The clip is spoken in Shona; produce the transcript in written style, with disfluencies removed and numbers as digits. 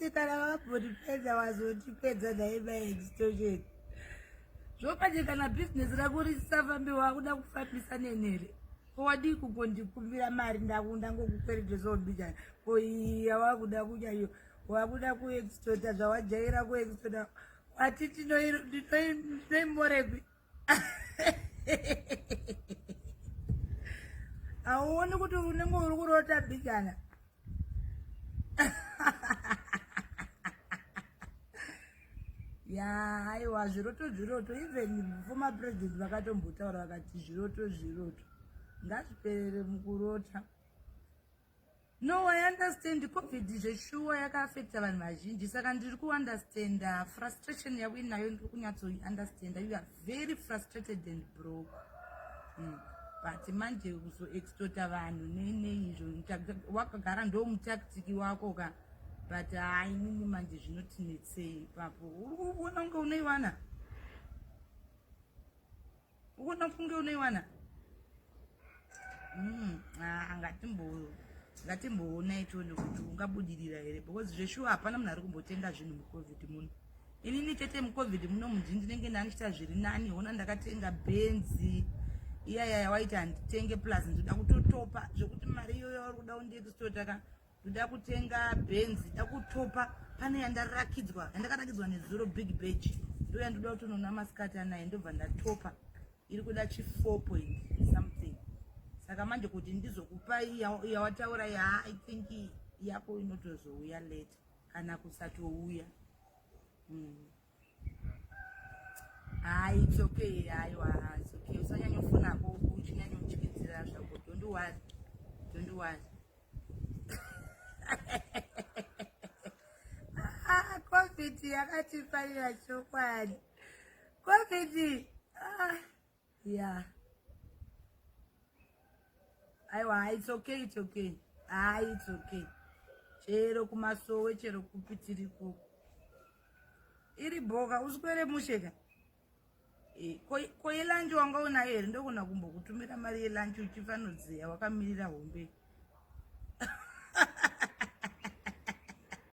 Asi kana vakambondipedza wazondipedza nhai mai extortion. Zvokadi kana business rako risisafambi wakuda kufambisa nenere. Ko wadii kungondikumbira mari ndangokukweretesawo mbijana. Ko iyi yawakuda kudya iyo wakuda kuextorta zvawajaira kuextorta. Wati ndinoimorepi? Hauoni kuti unenge uri kurota mbijana? Ya, aiwa, zviroto zviroto. Even former president vakatombotaura vakati zviroto zviroto, ngazviperere mukurota. No, I understand. COVID zveshuwa yakaafecta vanhu vazhinji, saka ndiri kuunderstanda frustration yauinayo. Ndiri kunyatsoiunderstanda. You are very frustrated and broke. But manje kuzoextorta vanhu neizvo wakagara ndo mutactic wako ka. But hai, inini manje zvinotinetsei ipapo? Uri kuona kunge unoiwana? Ukuona kunge unoiwana? Ah, ngatimboonai tione kuti ungabudirira here, because zveshuwa hapana munhu ari kumbotenga zvinhu muCOVID muno. Inini chete muCOVID muno munzi ndinenge ndandichita zviri nani. Hona, ndakatenga Benzi iyaya yawaiti handitenge, plus ndoda kutotopa zvekuti mari iyoyo uri kuda kundiextorta ka. Ndoda kutenga Benzi, da kutopa pane yandarakidzwa, yandakarakidzwa nezuro, big badge, ndo yandoda kutonoona masikati anaye. Ndobva ndatopa, iri kuda chi 4 point something. Saka manje kuti ndizokupa yawataura ya, I think yako inotozouya later kana kusatouya. Hayi, it's okay. Aiwa, it's okay. Usanyanyofunako uchinyanyotyitira zvako. Don't worry, don't worry. Ah, COVID yakatifarira chokwadi. COVID, ah, yeah. Aiwa, it's okay, it's okay. Hai, it's okay. Chero kumasowe, chero kupi, tiri koko. Iri boka, uswere musheka. Eh, ko yelunch wanga unayo here? Ndogona kumbokutumira mari yelunch uchifanodziya wakamirira hombe.